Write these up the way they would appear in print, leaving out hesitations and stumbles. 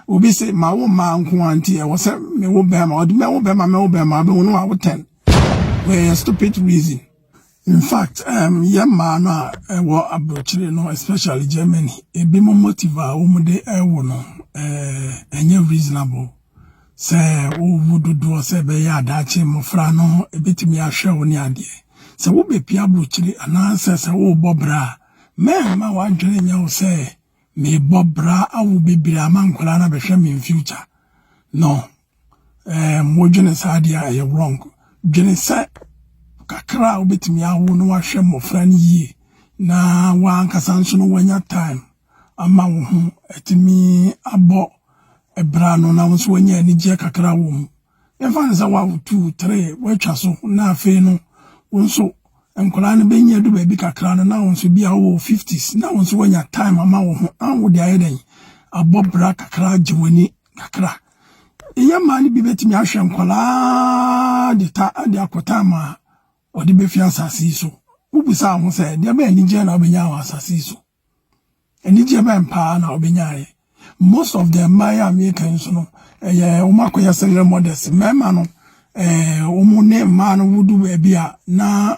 Obi se ma wo mmaa nko ara nti ɛwɔ sɛ mewo bɛrima. Ɔde mɛwo bɛrima mɛwo bɛrima abɛhu no wawo 10. Wɔyɛ stupid reason. In fact, yɛ mmaa no a ɛwɔ aburokyire no, especially Germany, ebi mo motive a wɔn de ɛwo no, ɛnyɛ reasonable. Sɛ wowu dodoɔ sɛ ɛbɛyɛ adaakye mmɔfra no ebetumi ahwɛ wo ne adeɛ. Sɛ wobɛpia aburokyire anaasɛ sɛ wobɔ bra a, mɛmma w'adwene nyɛ wo sɛ mebɔ bra awo bebree ama nkwadaa no abɛhwɛ me in future. No, wodwene saa deɛ a, ɛyɛ wrong. Dwene sɛ kakra a wobɛtumi awo na wahwɛ mmɔfra no yie na wankasa nso no wanya time ama wo ho atumi abɔ bra no na wo nso wanya anigyeɛ kakra wɔ mu. Yɛmfa no sɛ wawo two, three, woatwa so na afei no wo nso nkwadaa no bɛnya du baabi kakra no na wo nso bi a wowɔ 50s na wo nso wanya time ama wo ho a wode ayɛ dɛn abɔ bra kakra agye w'ani kakra. Ɛyɛ mmaa no bi bɛtumi ahwɛ nkwadaa de ta de akɔ time a ɔde bɛfi asase yi so. Wobisa ho sɛ deɛ bɛn anigyeɛ na wobɛnya wɔ asase yi so? Anigyeɛ bɛn paa na wobɛnyaeɛ? Most of the mmaa yi a meka yi nso no, ɛyɛ wɔn akɔyɛ single mothers. Mmarima no, wɔn ne mmaa no wodu baabi a na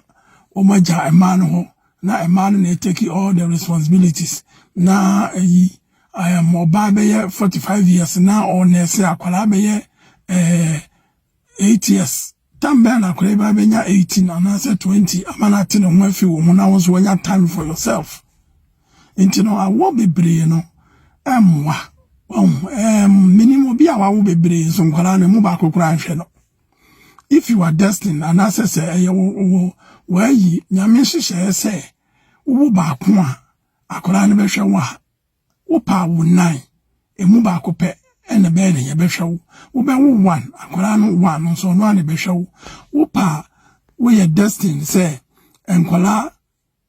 wɔn agya mmaa no hɔ na mmaa no na take all the responsibilities. Na ɛyi ɔbaa bɛyɛ 45 years na ɔnɛɛse akwadaa bɛyɛ 8 years. Time bɛn na akwadaa yi ba bɛnya 18 anaasɛ 20 ama no ate ne ho afi wo ho na wo nso wanya time for yourself? Nti no awoɔ bebree no ɛmmoa. Ɔho menim obi a wawo bebree nso nkwadaa no emu baako koraa nhwɛ no. If you are destined anaasɛ sɛ ɛyɛ wo wo wɔayi Nyame nhyehyɛeɛ sɛ wowo baako a akwadaa no bɛhwɛ wo a, wopa wo nnan emu baako pɛ ɛna ɛbɛyɛ ne yɛbɛhwɛ wo. Wobɛwo one, akwadaa no one nso ɔno a na ɛbɛhwɛ wo. Wopa a woyɛ destined sɛ nkwadaa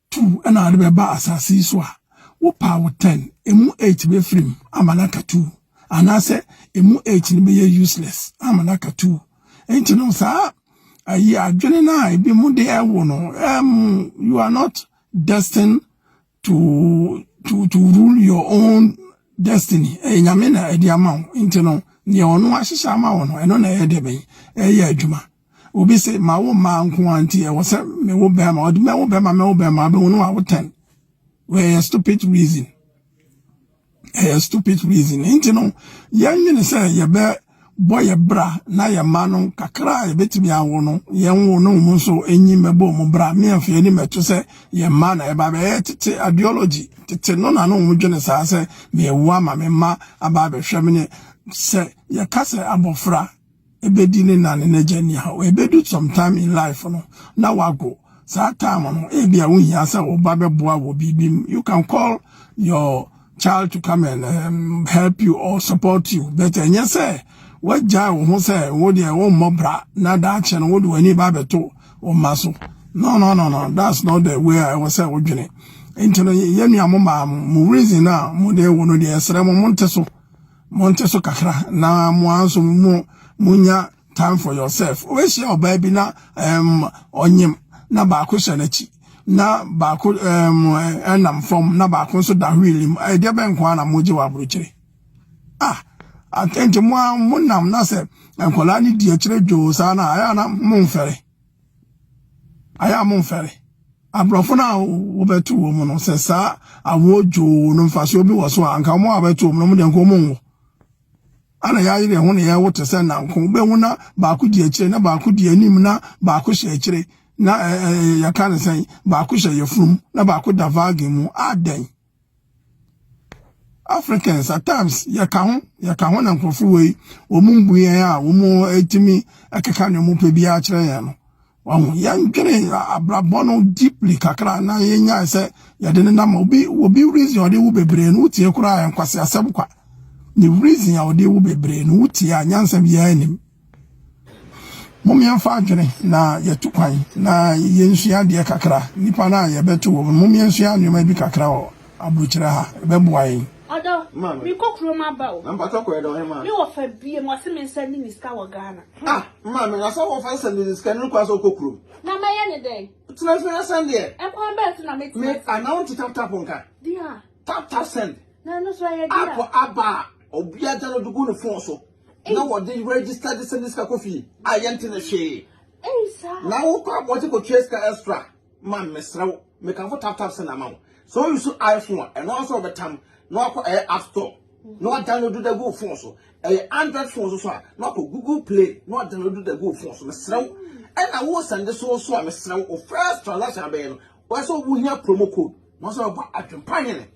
two ɛna ade bɛba asase yi so a, wopa wo 10, emu 8 bɛfiri mu ama no aka two anaasɛ emu 8 no bɛyɛ useless ama no aka two. Nti no saa ayi adwene no a ebi mu de ɛwo no, you are not destined to rule your own destiny. Ɛyɛ Nyame na ɛde ama wo. Nti no nea ɔno ahyehyɛ ama wo no, ɛno na ɛyɛ dɛ bɛn ɛyɛ adwuma. Obi sɛ ma wo mmaa nko ara nti ɛwɔ sɛ mewo bɛrima. Ɔde mɛwo bɛrima mɛwo bɛrima abɛhu no wawo 10. Wɔyɛ stupid reason. Ɛyɛ stupid reason. Nti no yɛnwene sɛ yɛbɛ bɔ yɛ bra na yɛ mma no kakra a yɛbɛtumi awo no, yɛn wo no mu nso enyi mɛbɔ mu bra. Mmeɛmfa yɛn anim ɛto sɛ yɛn mma na ɛba bɛyɛ tete ideology tete no na no wɔn dwene saa sɛ mɛwo ama me mma aba abɛhwɛ me ne sɛ yɛka sɛ abɔfra ebedi ne na ne n'agya ni ha, ebedu some time in life no na wago saa time no, ebi a wohia sɛ ɔba bɛboa wɔ biribi mu, you can call your child to come and help you or support you, but ɛnyɛ sɛ wagya wo ho sɛ wo deɛ wommɔ bra na daakye no wode w'ani ba abɛto wo mma so. No, no, no, no, that's not the way a ɛwɔ sɛ wodwene. Nti no yɛn nua mo maa mo mo reason a mo de wo no deɛ, ɛsrɛ mo, monte so, monte so kakra na mo ara nso mo monya time for yourself. Wobɛhyia ɔbaa bi na ɔnyem na baako hyɛ n'akyi na baako ɛnam fam na baako nso da wheel mu. Ɛdeɛ bɛn nko ara na mogye wɔ aburokyire? Ah, nti mo a mo nam na sɛ nkwadaa no di akyire dwoo saa na ayɛ na mo mfɛre, ayɛ a mo mfɛre. Aborɔfo no a wobɛto wɔ mu no sɛ saa awoɔ dwoo no mfasoɔ bi wɔ so a, anka wɔn a wɔbɛto wɔ mu no, wɔn deɛ nka wɔn nwo ana yɛayere ho na yɛwo te sɛ nanko. Wobɛhu na baako di akyire na baako di anim na baako hyɛ akyire na ɛɛ yɛka ne sɛn, baako hyɛ yɛfunum na baako da wagen mu adɛn. Africans at times yɛka ho, yɛka ho na nkurɔfo wei wɔn mbu yɛn a wɔn etimi ɛkeka nea wɔn pɛ biara kyerɛ yɛn no. Wɔn yɛndwene abrabɔ no deeply kakra na yɛnya sɛ yɛde ne nam obi obi reason a ɔde wo bebree no, wotie koraa yɛn kwasi asɛm kwa. Ne reason a ɔde wo bebree no, wotie a nyansa biara anim. Mom yɛmfa adwene na yɛtu kwan na yɛnsua adeɛ kakra. Nipa no a yɛbɛto wɔ mu, mom yɛnsua nneɛma bi kakra wɔ aburokyerɛ ha, ɛbɛboa yɛn. Ɔdɔ, Maame. mekɔ kurom aba o. Na mpatɔ kɔ ɛdɔ hema. Me wɔ fa bie mu, ɔse me nsa ni ne sika wɔ Ghana. Ah, maame, na sɛ wɔfa sɛ ne sika no kwan sɛ wokɔ kurom. Na mɛyɛ ne dɛn? Tena fie na sɛn deɛ. Ɛkwan bɛn so na Me mɛtena? ana wonte Tap Tap nka. Di a. Tap Tap Send. Na ɛno so ɛyɛ di App a. aba a. Obiara download gu ne phone so na wɔde register de send sika kɔ fie a yɛnte ne hwee. Na wokɔ abɔnten kɔtua sika extra ma mesrɛ wo, mekamfo tap tap send ama wo. Sɛ wo use iPhone a, ɛno ara nso wɔbɛtam na wakɔ ɛyɛ app store na wadownload da gu wo phone so. Ɛyɛ Android phone so so a, na wakɔ Google Play na wadownload da gu wo phone so. Mesrɛ wo. Ɛna wo send so nso a, mesrɛ wo, wo first transaction abɛyɛ no, wɔyɛ sɛ wohia promo code na wɔsɛ wɔbɔ adwempa hene.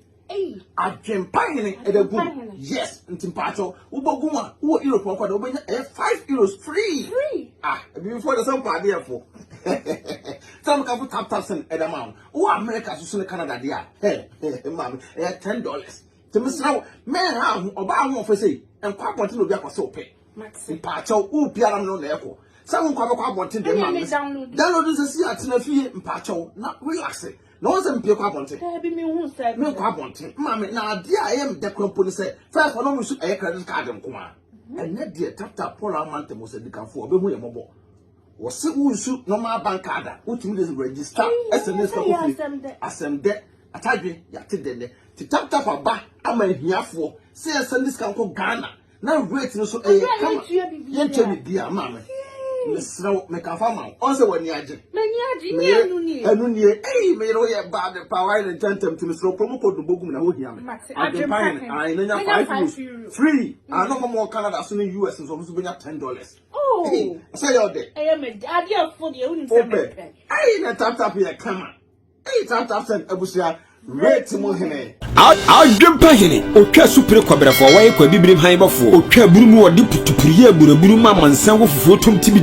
Adwempa hene ɛda gu mu. Yes, nti mpakyɛw wobɔ gu mu a, wowɔ Europe ɔkɔ de wobɛnya ɛyɛ €5 free. Free. Ah, ebibifoɔ de sɛ mpa adeɛ fo. Sɛ meka fo tap tap send ɛda ma wo. Wowɔ America so so ne Canada deɛ a, hɛ, maame, ɛyɛ $10. Nti mesrɛ wo, mɛnha ho, ɔbaa ho ɔfɛ sei, nkɔ abɔnten na obi akɔ sɛ wopɛ. Mpakyɛw, wo biara no na ɛkɔ. Sɛ wo nkɔ abɛkɔ abɔnten deɛ maame. Download sɛ si atena fie, mpakyɛw, na relax. Na wɔn sɛ mpie kɔ abɔnten. Daabi, mi hu sɛ. Mi nkɔ abɔnten. Maame, na adeɛ a ɛyɛ mdɛ kora mpo ne sɛ, first ɔno nso ɛyɛ credit card nko a. Ɛnɛ deɛ tap tap Paul Amante mo sɛ dikanfo ɔbɛhu yɛ mmɔbɔ. Wɔse wo nsu normal bank card a, wotumi de register ɛsɛ ne sika kɔ fie. Asɛm dɛ, atadwe, yɛate dɛ nɛ. Ti tap tap aba ama ahiafoɔ sɛ yɛsɛ ne sika nkɔ Ghana. Na rate no so ɛyɛ kama. Yɛntua biribiara maame. Mesrɛ wo, mekafa ma wo. Ɔn sɛ w'ani agye. M'ani agye, nyɛ ɛno nie. Ɛno nie. Ei, me yere woyɛ bad paa, wayɛ ne ntɛntɛm nti mesrɛ wo promo code no bɔ gu mu na ho hia me. Adwempa hene, ae, na nya €5 free. Ah, na ɔma mo wɔ Canada so ne US nso, ɔmo nso bɛnya $10. Oh. Ei, sɛ yɛ ɔdɛ. Ɛyɛ me dɛ, adeɛ fo deɛ, wonim sɛ mepɛ. Ei, na tap tap yɛ kama. Ei, tap tap send abusua rate mu hene. Adwempa hene, otwa supire kɔbrɛfoɔ, wɔyɛ kɔ abibirim han bɔfoɔ, otwa aburu mu ɔde putupuru yɛ aburaburu ma amansan wɔ fufuo tom tibi.